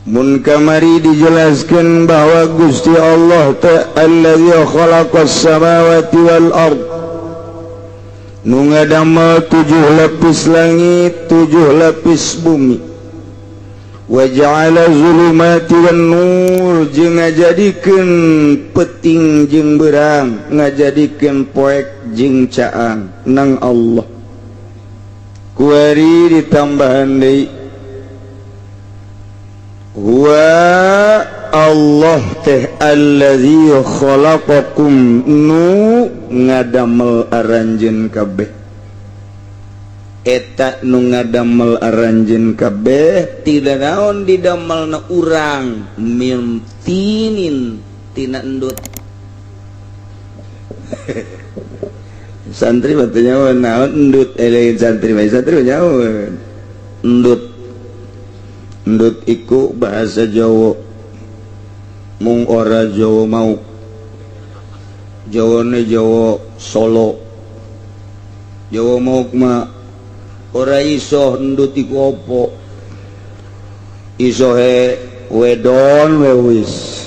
Mun kamari dijelaskan bahwa Gusti Allah ta'ala allazi khalaqas samawati wal ard, nu ngadamel 7 lapis langit, 7 lapis bumi, wa ja'ala zulumati wan nur, jeung ngajadikeun peuting jeung beurang, ngajadikeun poek jeung caang nang Allah. Kuari ditambahan deui, huwa Allah teh allazi khalaqakum, nu ngadamel aranjeun kabeh. Eta nu ngadamel aranjeun kabeh tidak naon didamelna urang, min tinin, tina endut. Santri mah teu nyaho naon endut, lain santri mah, santri mah nyaho endut. Endut iku bahasa Jawa, mung ora Jawa mau, Jawane Jawa Solo. Jawa mau mah ora iso endut iku opo, iso he wedon we wis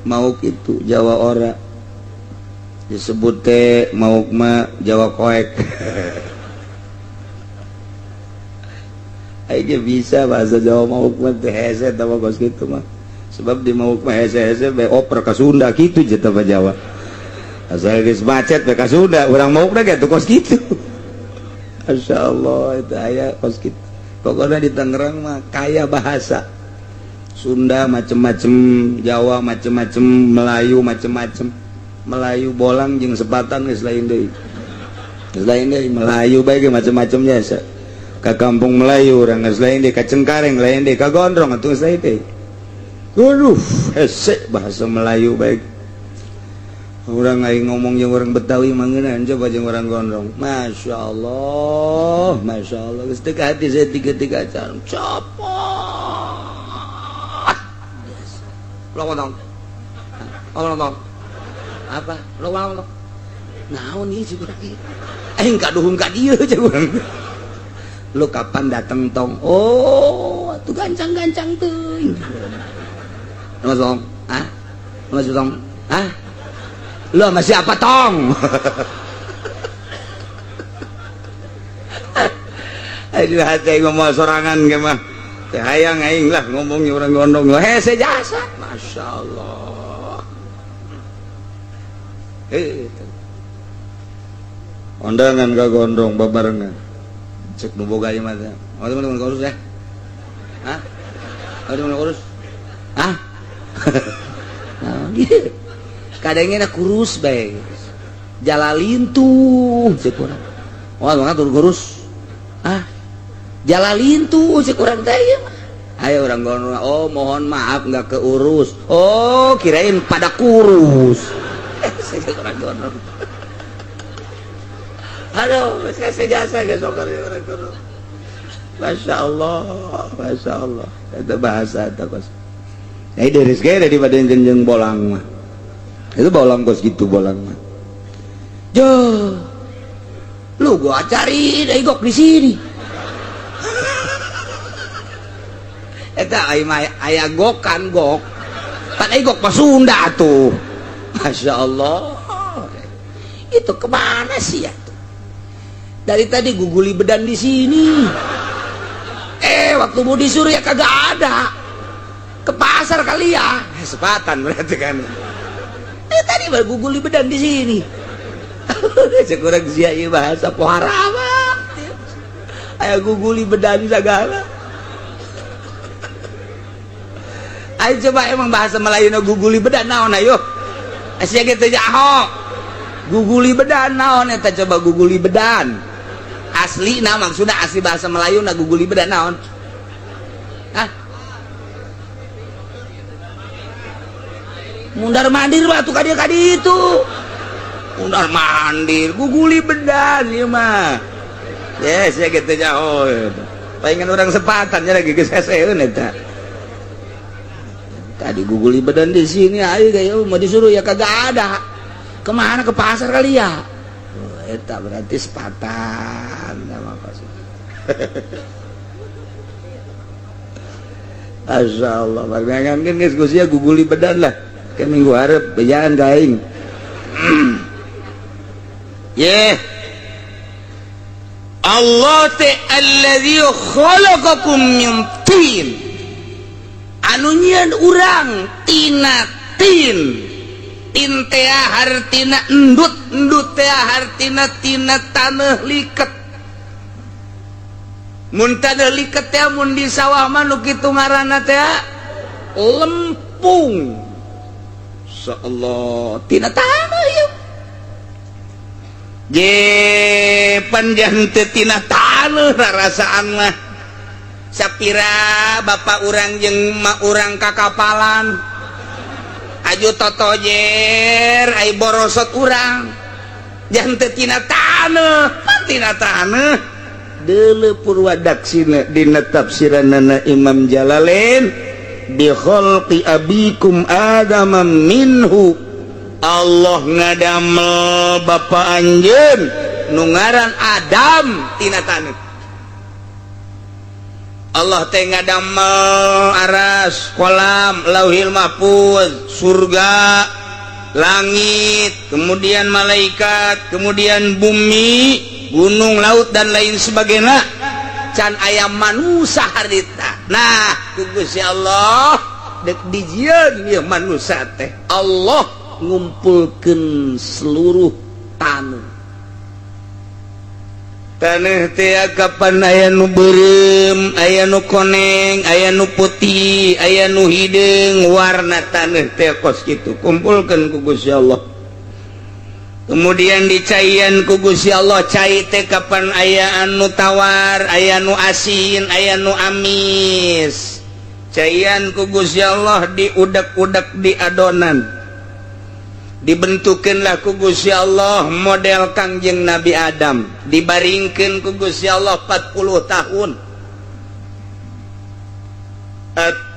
mau kitu. Jawa ora disebut teh mau mah Jawa koek. Aing bisa bahasa Jawa mau mah teh hese tah kos kitu mah, sebab di mau mah hese-hese be oper ka Sunda kitu je tah Jawa. Asal geus macet be ka Sunda, urang mau mah kitu kos kitu. Masyaallah itu aya kos kitu. Pokoknya di Tangerang mah kaya bahasa Sunda macem-macem, Jawa macem-macem, Melayu macem-macem. Melayu bolang jeung sepatan geus lain deui. Geus lain deui Melayu bae ge macem-macemnya asa. Ka kampung Melayu urang geus lain deui, ka Cengkareng lain deui, ka Gondrong atuh geus lain deui. Aduh, hese bahasa Melayu bae. Urang aing ngomong jeung urang Betawi mah ngeunahan coba jeung urang Gondrong. Masyaallah, masyaallah geus teu ka hati saya tiga-tiga acara. Copot. Lo ngomong. Lo ngomong. Apa? Lo ngomong. Naon ieu cik urang ieu? Aing kaduhung ka dieu cik urang. Lu kapan dateng tong? Oh, atuh gancang-gancang teuing. Mas tong? Hah? Mas tong? Hah? Lu sama siapa tong? Aduh hati ngomong sorangan ge mah. Teh hayang aing lah ngomongnya urang gondong. Hese jasa. Masyaallah. Ondangan ka gondrong babarengan. Cek nu boga ieu mah teh. Oh, teman-teman kurus ya? Hah? Oh, teman-teman kurus? Hah? Nah, gitu. Kadangnya kurus bae. Jalalintuh cek urang. Oh, mangga tur kurus. Hah? Jalalintuh cek urang teh ieu mah. Ayo urang gondrong. Oh, mohon maaf enggak keurus. Oh, kirain pada kurus. Saya orang gondrong. Aduh, saya jasa geus orang gondrong. Masya Allah, Masya Allah. Itu bahasa itu kos. Nah, dari sekali daripada jenjeng bolang mah. Itu bolang kos gitu bolang mah. Jo, lu gua cari dari gok di sini. Eta aya gokan gok. Pan ai gok mah Sunda tuh. Masya Allah. Itu kemana sih ya? Dari tadi guguli bedan di sini. Waktu mau disuruh ya kagak ada. Ke pasar kali ya. Sepatan berarti kan. Tadi baru guguli bedan di sini. Sekurang sia ieu bahasa pohara mah. Aya guguli bedan segala. Ayo coba emang bahasa Melayu nu guguli bedan naon ayo. Sia ge teu jaho. Guguli bedan naon eta coba guguli bedan. Asli nah maksudna asli bahasa Melayu na guguli bedan naon? Hah? Mundar mandir mah tuh kadi-kadi itu. Mundar mandir guguli bedan ieu mah. Yes, ya gitu jaho. Palingan urang sepatan nya lagi geus heseun eta. Tadi guguli bedan di sini, ayo kayak mau disuruh ya kagak ada. Kemana ke pasar kali ya? Oh, eta berarti sepatan sama apa sih? Masya Allah, kan geus Gusti guguli bedan lah ke minggu hareup bejaan ka aing. Ye Allah teh alladzi khalaqakum min tin, anu nyieun urang tina tin. Tin teh hartina endut, endut teh hartina tina taneuh liket. Mun taneuh liket teh mun di sawah mah nu kitu ngaranna teh lempung. Insyaallah tina taneuh ieu. Je panjang teu tina taneuh rarasaan mah. Sapira bapak urang jeung mak urang kakapalan. Aju totojer ai borosot urang. Jangan teu tina taneuh, pan tina taneuh. Deuleu purwadaksina dina tafsiranana Imam Jalalain bi khalqi abikum Adama minhu. Allah ngadamel bapa anjeun nu ngaran Adam tina taneuh. Allah teh ngadamel aras, kolam, lauhil mahfuz, surga, langit, kemudian malaikat, kemudian bumi, gunung, laut dan lain sebagainya. Can aya manusa harita. Nah, ku Gusti Allah dek dijieun ieu manusa teh. Allah ngumpulkeun seluruh taneuh. Taneuh teh kapan aya nu beureum, aya nu koneng, aya nu putih, aya nu hideung, warna taneuh teh kos kitu. Kumpulkeun ku Gusti Allah. Kemudian dicaian ku Gusti Allah, cai teh kapan aya anu tawar, aya nu asin, aya nu amis. Caian ku Gusti Allah diudak-udak di adonan. Dibentukeunlah ku Gusti Allah model Kangjeng Nabi Adam. Dibaringkeun ku Gusti Allah 40 tahun.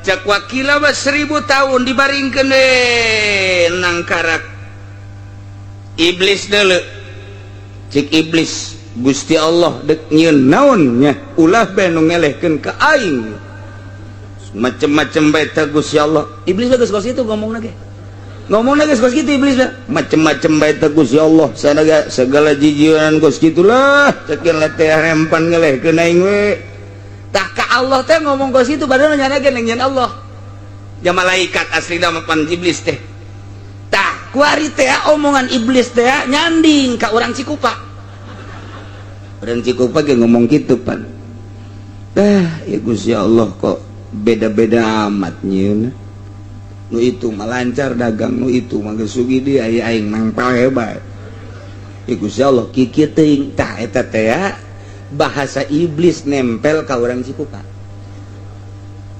Cak wakila mah 1000 tahun dibaringkeun we nangkarak. Iblis deuleu. Cik iblis, Gusti Allah dek nyieun naon nya, ulah bae nu ngelehkeun ka aing. Macem-macem bae teh Gusti Allah. Iblis geus kos kitu ngomongna ge. Ngomongna geus kos kitu iblis mah. Macem-macem bae teh Gusti Allah. Sanaga segala jijieunan kos kitulah. Cekin teh rempan ngelehkeun aing we. Tah ka Allah teh ngomong kos kitu padahal nyana ge nyieun Allah. Ja malaikat aslina mah pan iblis teh. Tah kuari teh omongan iblis teh nyanding ka urang Cikupa. Urang Cikupa ge ngomong kitu pan. Tah ya Gusti Allah kok beda-beda amat nyieun. Nu itu mah lancar dagang, nu itu mah geus sugih deui, aya aing mangpal bae. Ya Gusti Allah kikieu teuing. Tah eta teh bahasa iblis nempel ka urang Cikupa.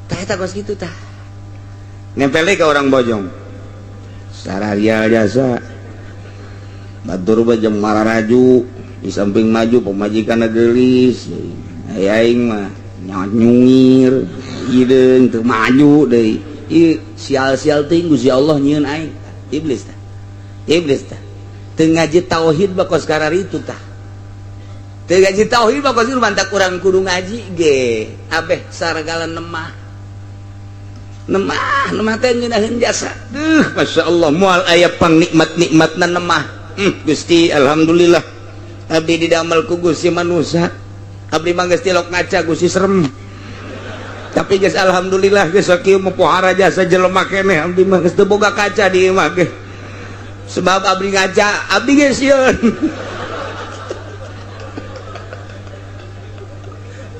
Tah eta kos kitu tah. Nempel deui ka urang Bojong. Sararia jasa. Batur bae jeung mararaju, di samping maju pamajikan geulis. Aya aing mah nyungir, hideung teu maju deui. Ieu sial-sial teuing Gusti Allah nyieun aing. Iblis tah. Iblis tah. Teu ngaji tauhid mah kos kararitu tah. Teu ngaji tauhid mah kos kitu mantak urang kudu ngaji ge. Abeh saragala nemah. Nemah, nemah teh ngeunaheun jasa. Duh, Masya Allah moal aya pangnikmat-nikmatna nemah. Gusti alhamdulillah. Abdi didamel ku Gusti manusa. Abdi mah geus tilok ngaca Gusti serem. Tapi geus alhamdulillah geus sakieu mah pohara jasa jelema keneh abdi mah geus teu boga kaca di imah ge. Sebab abdi ngaca, abdi geus sieun.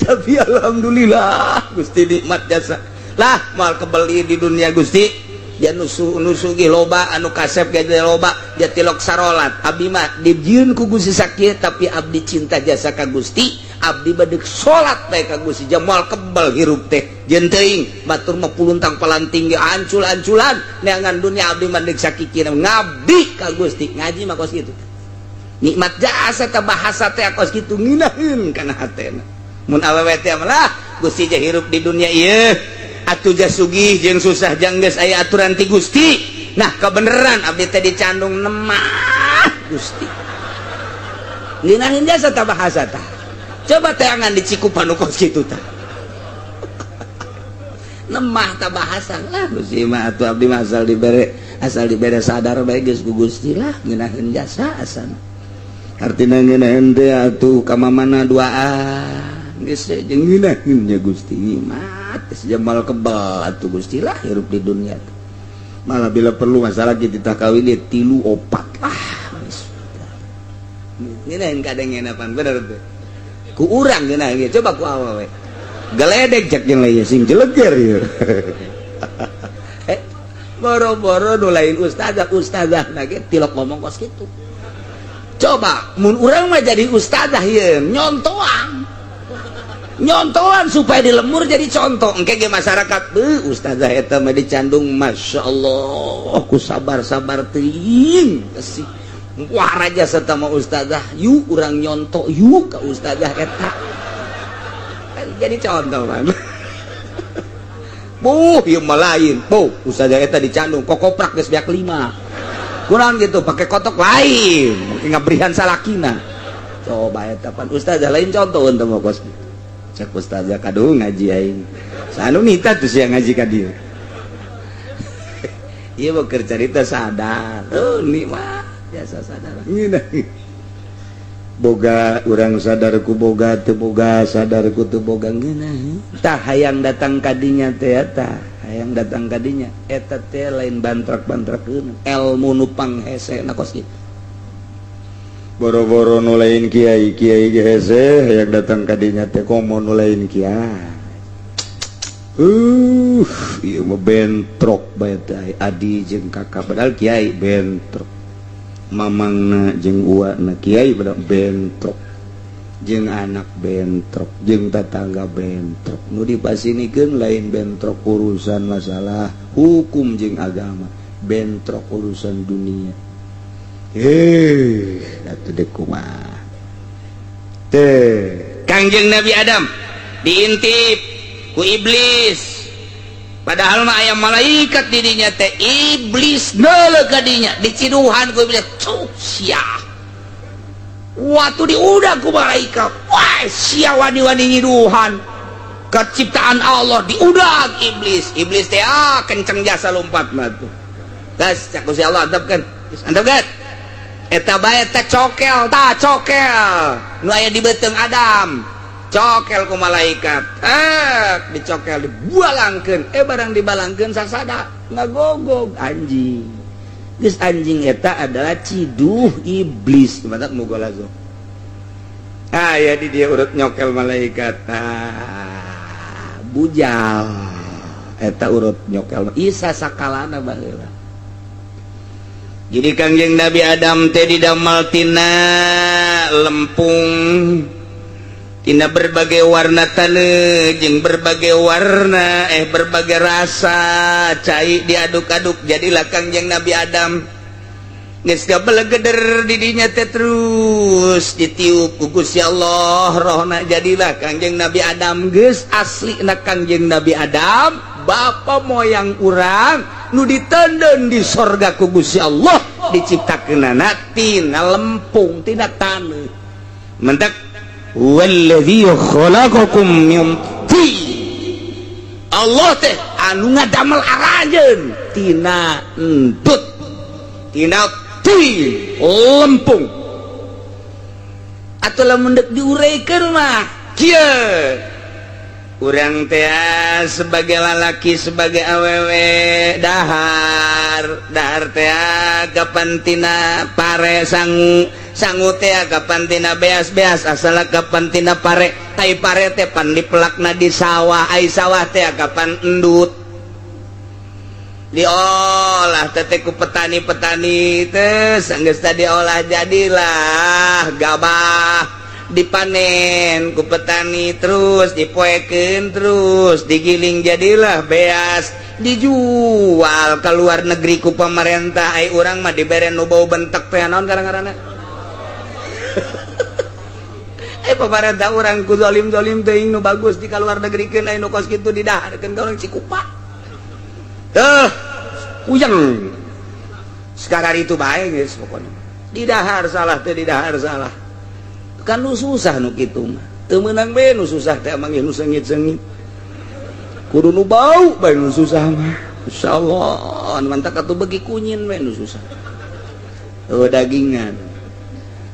Tapi alhamdulillah Gusti nikmat jasa. Lah moal kebeli di dunia Gusti. Dia nusu ge loba anu kasep ge loba, dia tilok sarolat. Abdi mah dijieun ku Gusti sakieu tapi abdi cinta jasa ka Gusti. Abdi badek salat bae ka Gusti moal kebel hirup teh. Jeung teuing batur mah puluntang palanting ge ancul-anculan neangan dunia abdi mah deuk sakikina ngabdi ka Gusti. Ngaji mah kos kitu. Nikmat jasa teh bahasa teh kos kitu ngeunaheun kana hatena. Mun awewe teh mah lah Gusti je hirup di dunia ieu atuh ja sugih jeung susah jang geus aya aturan ti Gusti. Nah kebeneran abdi teh dicandung nemah Gusti. Ngeunaheun jasa tah bahasa tah. Coba teangan di Cikupa nu kos kitu tah. Lemah tak bahasa lah Gusti mah atuh abdi mah asal dibere sadar bae geus ku Gusti lah, ngeunaheun jasa asana. Artina ngeunaheun teh atuh ka mamana duaan geus jeung ngeunaheun nya Gusti mah geus jamal kebal atuh Gusti lah hirup di dunia teh. Malah bila perlu masalah kita kawin dia tilu opat lah. Ngeunaheun kadang ngeunapan bener teh ku urang ngeunaheun, coba ku awewe geledek cek jeung lain sing jeleger ieu. Boro-boro nu lain ustazah, ustazah lagi tilok ngomong kos kitu. Coba mun urang mah jadi ustazah ieu nyontoan nyontoan supaya di lembur jadi contoh engke ge masyarakat, beuh, ustazah eta mah dicandung, Masya Allah, ku sabar-sabar teuing sih. Wah, raja serta mau ustazah, yuk urang nyontok yuk ke ustazah eta. Kan jadi contoh kan. Buh, ieu mah lain. Buh, ustazah eta dicandung kokoprak geus beak lima. Kurang gitu, pakai kotok lain, pakai ngabrihan salakina. Coba eta pan ustazah lain contoh untuk mau kos. Cek ustazah kadu ngaji aing. Sanu nita tuh sia ngaji ka dieu. Ieu mah keur carita sadar. Oh, nikmat biasa sadar. Ngeunah. Boga urang sadar ku boga teu boga sadar ku teu boga ngeunah. Tah, hayang datang kadinya teh, eta hayang datang kadinya eta teh lain bantrak-bantrakeun ilmu nu panghese na kos kitu. Boro-boro nu lain kiai, kiai ge hese hayang datang kadinya teh, komo nu lain kiai. Ieu mah bentrok bae teh adi jeung kakak padahal kiai, bentrok mamangna jeung uana kiai padahal, bentrok jeung anak, bentrok jeung tetangga, bentrok nu dipasinikeun lain bentrok urusan masalah hukum jeung agama, bentrok urusan dunia. Heh, atuh dek kumaha teh. Kangjeng Nabi Adam diintip ku iblis, padahal mah aya malaikat didinya teh. Iblis neuleuh ka dinya, diciduhan ku iblis, cuk sia. Waktu diudag ku malaikat, wah sia wani-wani nyiduhan keciptaan Allah. Diudag iblis, iblis teh ah kenceng jasa lompat mah tuh. Gas cak Gusti Allah, antepkeun, antepkeun eta bae teh, cokel tah, cokel nu aya di beuteung Adam, cokel ku malaikat. Eh, dicokel, dibalangkeun. Eh, barang dibalangkeun sasada ngagogog anjing. Geus anjing eta adalah ciduh iblis. Mantap mugolazo. Ah ya, di dia urut nyokel malaikat. Ah, bujal eta urut nyokel isa sakalana baheula. Jadi Kangjeng Nabi Adam teh didamel tina lempung, tina berbagai warna taneuh jeung berbagai warna, eh, berbagai rasa cai diaduk-aduk, jadilah Kangjeng Nabi Adam. Geus gabelegeder di dinya teh, terus ditiup ku Gusti Allah rohna, jadilah Kangjeng Nabi Adam. Geus asli na Kangjeng Nabi Adam, bapa moyang urang nu ditenden di sorga ku Gusti Allah, diciptakeunana tina lempung, tina taneuh. Mentak walladzi khalaqakum min tin. Allah teh anu ngadamel aranjeun tina entut, tina tin, lempung. Atau lamun dek diuraikeun mah kieu, urang teh sebagai lalaki, sebagai awewe, dahar dahar teh kapan tina pare, sangu sangu teh kapan tina beas, beas asal kapan tina pare, tai pare teh pan dipelakna di sawah, ai sawah teh kapan endut diolah teh ku petani-petani teh. Sanggeus tadi diolah jadilah gabah, dipanen ku petani, terus dipoekeun, terus digiling, jadilah beas, dijual ke luar negeri ku pemerintah. Ai urang mah dibere nu bau bentek teh, naon karang-karana. Eh, pemerintah urang ku zalim-zalim teuing, nu bagus di kaluar negerikeun, ai nu kos kitu didaharkeun ka urang Cikupa. Tuh puyeng sekarang itu bae geus pokoknya. Didahar salah teh, didahar salah kan. Nu susah nu kitu mah teu meunang be, nu susah teh emang nu seungit-seungit. Kudu nu bau bae nu susah mah. Insyaallah mantap atuh bagi kunyin we nu susah. Oh, dagingan.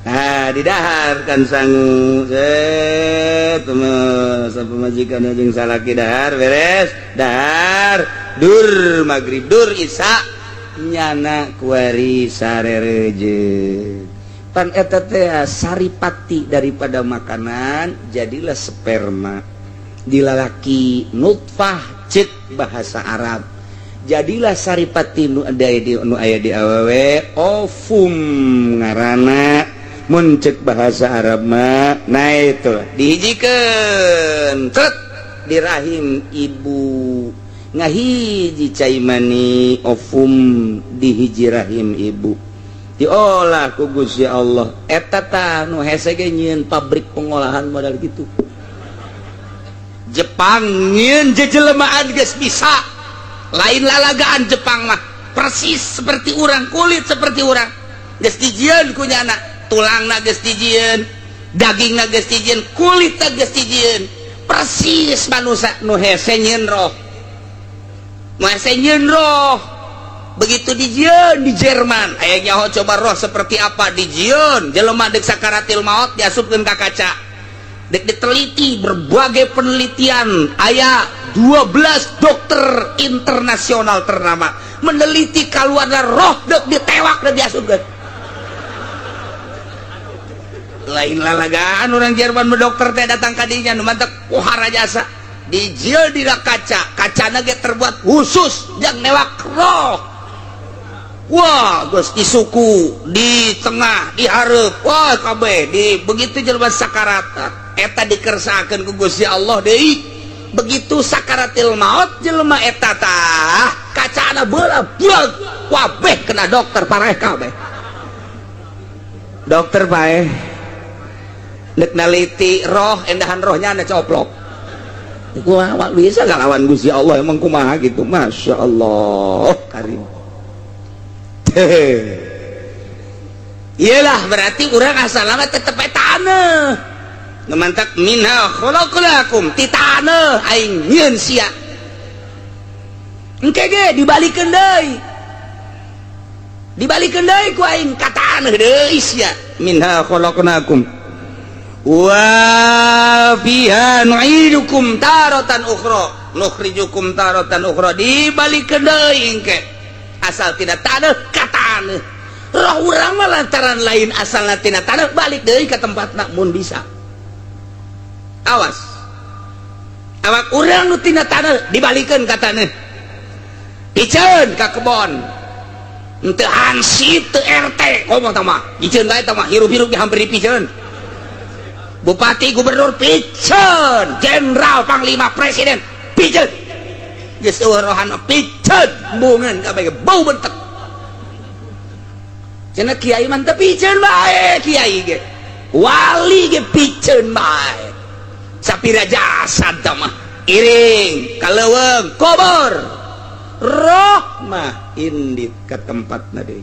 Ah, didahar kan sangu. Set pamajikan jeung salaki dahar beres, dahar dur maghrib, dur isya, nyana kuari sarereje. Pan eta teh saripati daripada makanan jadilah sperma dilalaki, nutfah cek bahasa Arab. Jadilah saripati nu ada di nu aya di awewe, ovum ngaranna mun cek bahasa Arab mah. Nah, itu dihijikeun tret di rahim ibu, ngahiji cai mani ovum di hiji rahim ibu, diolah ku Gusti Allah. Eta tah nu hese ge nyieun pabrik pengolahan modal gitu. Jepang nyieun jejelemaan geus bisa, lain lalagaan. Jepang mah persis seperti orang, kulit seperti orang geus dijieun ku nyana, tulangna geus dijieun, dagingna geus dijieun, kulitna geus dijieun persis manusia. Nu hese nyieun roh, nu hese nyieun roh. Begitu dijieun di Jerman, aya nyaho coba roh seperti apa. Dijieun jelema deuk sakaratil maut, diasupkeun ka kaca, dek diteliti berbagai penelitian. Aya 12 dokter internasional ternama meneliti keluarnya roh dek ditewak dan diasupkeun. Lain lalagaan orang Jerman, dokter teh datang ka dinya nu mantak pohara jasa. Dijieun dina kaca, kacana ge terbuat khusus yang newak roh. Wah, geus di suku, di tengah, di hareup, wah, kabeh di. Begitu jelema sakarat eta dikersakeun ku Gusti Allah deui. Begitu sakaratil maut jelema eta tah kacana beula buag, wabeh kena dokter pareh kabeh. Dokter paeh nek naliti roh, endahan rohnya anda coplok. Kumaha bisa gak lawan Gusti Allah? Emang kumaha gitu? Masya Allah karim. Iyalah, berarti urang asal lama tetep taneuh. Nu mantak minha khalaqnakum, ti taneuh aing nyieun sia. Engke ge dibalikeun deui, dibalikeun deui ku aing ka taneuh deui sia. Minha khalaqnakum wa fiha nu'idukum taratan ukhra, nukhrijukum taratan ukhra. Dibalikeun deui engke, asal tina taneuh ka taneuh. Roh urang mah lantaran lain asalna tina taneuh, balik deui ka tempatna mun bisa. Awas, awak urang nu tina taneuh dibalikeun ka taneuh, piceun ka kebon. Henteu hansip, teu RT ngomong tah mah, piceun bae tah mah. Hirup-hirup ge hampir dipiceun. Bupati, gubernur piceun, jenderal, panglima, presiden piceun. Geus eueuh rohana, piceun embungeun kabeh, bau bentek. Cenah kiai mah teu piceun bae, kiai ge, wali ge piceun bae. Sapira jasad tah mah iring ka leuweung kubur, roh mah indit ka tempatna deui.